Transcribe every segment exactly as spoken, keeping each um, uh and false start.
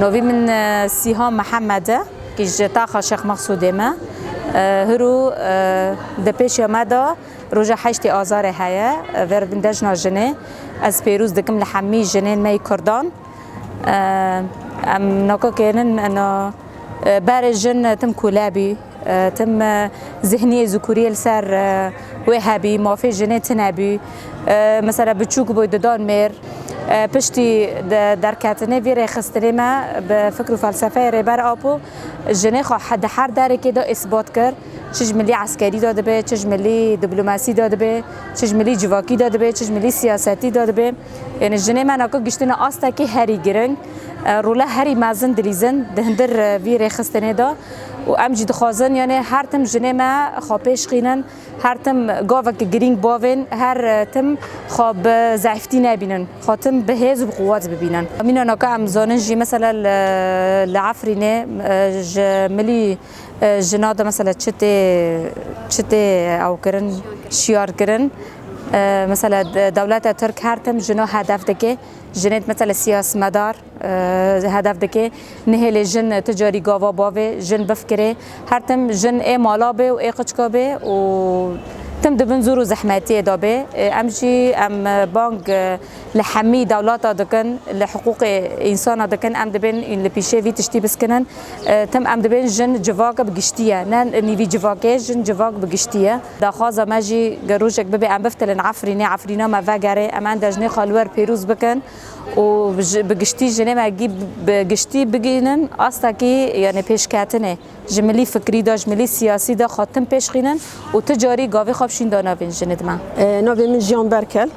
Novî min, e, Sîha Mihemed e, kî ji taxa Şêx Mexsûdê me. E, hiro, e, di pêşiya me de roja heştê Azarê heye, e, vêr bin Cejna Jinê. Ez pêrûz dikim li hemî jinên me yî Kurdan. E, em naka kênin, eno, e, berê jin tim kule bî, e, tim, e, zihniyê zikûriyê li ser, e, wê hebî, mafê jinê tune bî. E, mesela biçûk bû didan mêr. E, piştî de-, derketinê vî rêxistinê me bi fikr û felsefeyê Rêber Apo jinê xwe he-, di her derekê de îsbat kir. Çi ji milî eskerî de dibe, çi ji milî diplomasî de dibe, çi ji milî civakî de dibe, çi ji milî siyasetî de dibe. Yanî jinê me naka giştine astekî herî giring, e, role herî mezin dilîzin di hindir, e, vî rêxistinê de. Û em jî dixwazin, yanî her tim jinê me xwe pêş xînin, her tim gavek girîng bavên, her, e, tim xwe bi zeîftî nebînin, xwe tim bi hêz û bi quwet bibînin. Mîna naka em zanin jî mesela li, li Efrînê, e, ji milî, e, jina de mesela çi tê, çi tê ew kirin, şiyar kirin. E, mesela de-, dewleta Tirk her tim jina hedef dike. Jinê mesela siyasmedar, e, hedef dike. Nihêlê jin tu carî gava bavê, jin bifikirê. Her tim jin ê mala bê û ê qiçka bê û tim di bin zor û zehmetiyê de bê. E, em jî em bang, e, li hemî dewleta dikin, li hiqûqê însana dikin, em dibên li pîşê vî tiştî biskinin. E, tim em dibên jin civak bi giştî ye. Ne nîvî civakê, jin civak bi giştî ye. Daxwaza me jî ge rojek bibe em biftilin Efrînê, Efrîna me vegerê, em enda jinê xwe li wer pêrûz bikin û ji, bi giştî jinê me gî-, bi giştî bigihînin astekî, yanî pêşketinê. Ji milî fikrî de, ji milî siyasî de xwe tim pêş xînin û ti carî gavê xwe bişîn da navên jinê di me. E, navê min Jiyan Berkel.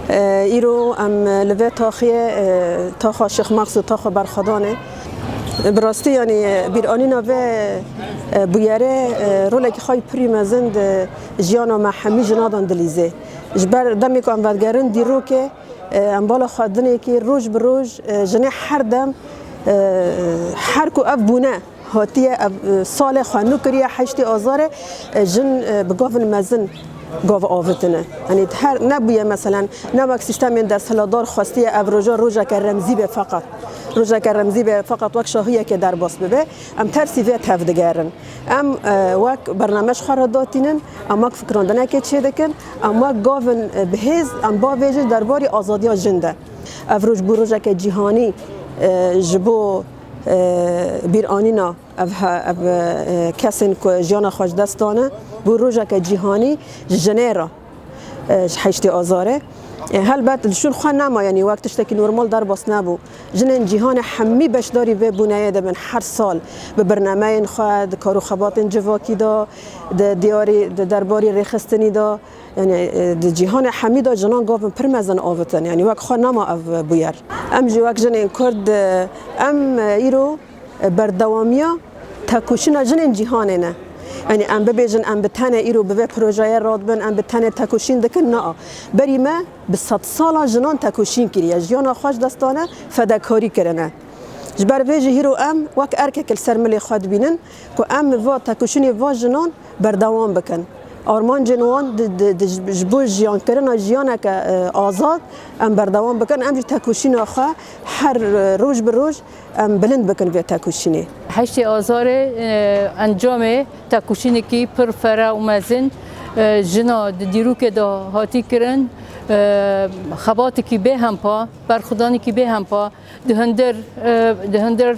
E, îro em li vê taxiyê, e, taxa Şêx Mexsûd, taxa Berxwedanê. E, bi rastî, yanî, e, bîranîna vê, e, bûyerê, e, rolekî xwe yî pirî mezin di jiyana me hemî jinadan dilîzê. Ji ber demê ku em vedigerin dîrokê, e, em bala xwe dinê kî roj bi roj, e, jinê her dem, e, her ku ev bûne, hatiye ev, e, salê xwe nû kiriye heştê Azarê, e, jin, e, bi gavin mezin gav avitine. Yanî her nebûye, meselen, ne wek sîstemên desthilatdar xwestiye ev roja rojeke remzî be feqet. Rojeke remzî be feqet wek şahiyekê derbas bibe. Em tersî vê tevdigerin. Em, e, wek bername ji xwe re datînin, em wek fikrandinekê çêdikin, em wek gavin, e, bi hêz, em bavêjin derbarî azadiya jin de. Ev roj bû rojeke cîhanî, e, ji bo, e, bîranîna ev he-, ev, e, kesên ku jiyana xwe ji dest dane, bû rojeke cîhanî ji jinê re, e, ji heştê Azarê. E, helbet li şûn xwe nema, yanî wek tiştekî normal derbas nebû. Jinên cîhanê hemî beşdarî vê bûneyê dibin her sal bi birnameyên xwe, di kar û xebatên civakî de, di diyarî, di derbarî rêxistinî de. Yanî, e, di cîhanê hemî de jinan gavin pir mezin avitin. Yanî wek xwe nema ev bûyer. Em jî wek jinên Kurd, e, em, e, îro, e, berdewamiya tekoşîna jinên cîhanê ne. Yanî em bibêjin em bi tenê îro bi vê projeyê radibin, em bi tenê tekoşîn dikin, na. Berî me bi sedsala jinan tekoşîn kiriye, jiyana xwe ji dest dane, fedekarî kirine. Ji ber vê jî hîro em wek erkek li ser milê xwe dibînin ku em va tekoşînê va jinan berdewam bikin. Armancên wan di, di, di, ji bo jiyankirina jiyaneke, e, azad em berdewam bikin. Em jî tekoşîna xwe her, e, roj bi roj em bilind bikin vê tekoşînê. Heştê Azarê, e, encamê tekoşînekî pir fere û mezin, e, jina di dîrokê de hatî kirin, e, xebatekî bêhempa, berxwedanekî bêhempa, di hundir, e, di hundir,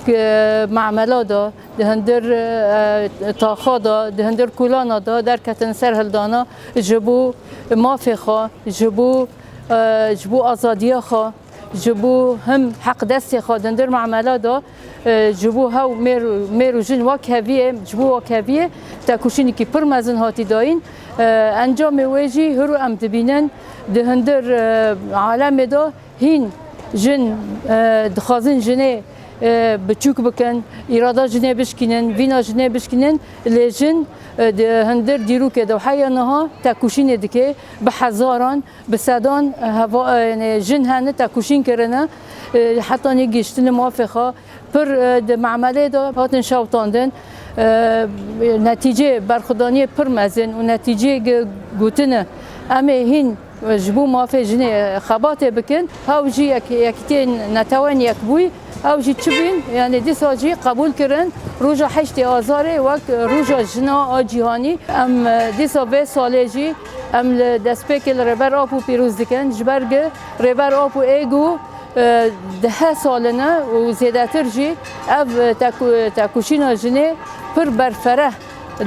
e, mamela de, di hundir, e, taxa de, di hundir kolana de derketin serhildana ji bo mafê xwe, ji bo, e, ji bo azadiya xwe, ji bo him heqdestê xwe di hundir mamela de, e, ji bo hew mêr, mêr û jin wek heviyê, ji bo wek heviyê tekoşînekî pir mezin hatî dayîn. E, encamê wê jî hiro em dibînin di hundir, e, alemê de Hîn jin, e, dixwazin jinê, e, biçûk bikin, îrada jinê bişkînin, vîna jinê bişkînin, lê jin, e, di hundir dîrokê de û heya niha tekoşînê dike, bi hezaran, bi sedan, e, heva-, e, yanî jin hene tekoşîn kirine, e, hetanî gihiştine mafê xwe. Pir, e, di memelê de hatin şewitandin, e, netîcê berxwedaniyê pir mezin û netîcê ge-, gotine, em ê hîn ji bo mafê jinê xebatê bikin. Hew jî yek-, yekîtiyên Netewên Yekbûyî Ew jî çi bîn, yani dîsa jî qebûl kirin roja heştê Azarê wek roja jina a cîhanî. Em, e, dîsa vê salê jî em li destpêkê li Rêber Apo pîroz dikin. Ji ber gi Rêber Apo ê ku, e, dehe sal in e û zêdetir jî ev, e, teku-, tekoşîna jinê pir berfereh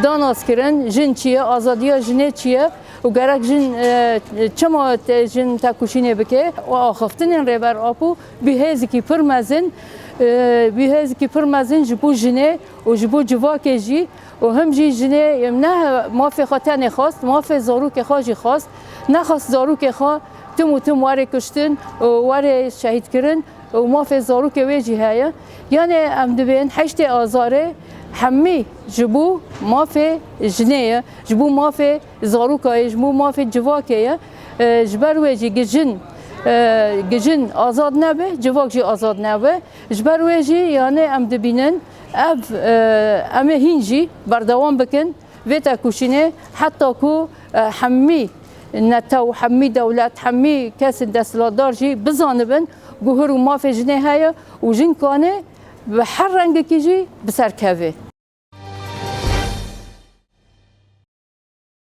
da nas kirin. Jin çi ye, azadiya jinê çi ye û gerek jin, e, çima te-, jin tekoşînê bike û axaftinên Rêber Apo bîhêzikî pir mezin, e, bîhêzikî pir mezin ji bo jinê û ji bo civakê jî û him jî jinê ne mafê xwe tenê xwest, mafê zarokê xwe jî xwest. Nexwest zarokê xwe tim û tim were kuştin û were şehîdkirin û mafê zarokê wê jî heye. Yanê em dibên heştê Azarê hemî ji bo mafê jinê ye, ji bo mafê zaroka ye, ji bo mafê civakê ye. E, ji ber wê jî gi jin, e, gi jin azad nebe, civak jî azad nebe. Ji ber wê jî, yani em dibînin ev, e, em ê hîn jî berdewam bikin vê tekoşînê, heta ku, e, hemî netew, hemî dewlet, hemî kesên desthilatdar jî bizanibin ku hur û mafê jinê heye û jin kane bi her rengekî jî bi ser kevê.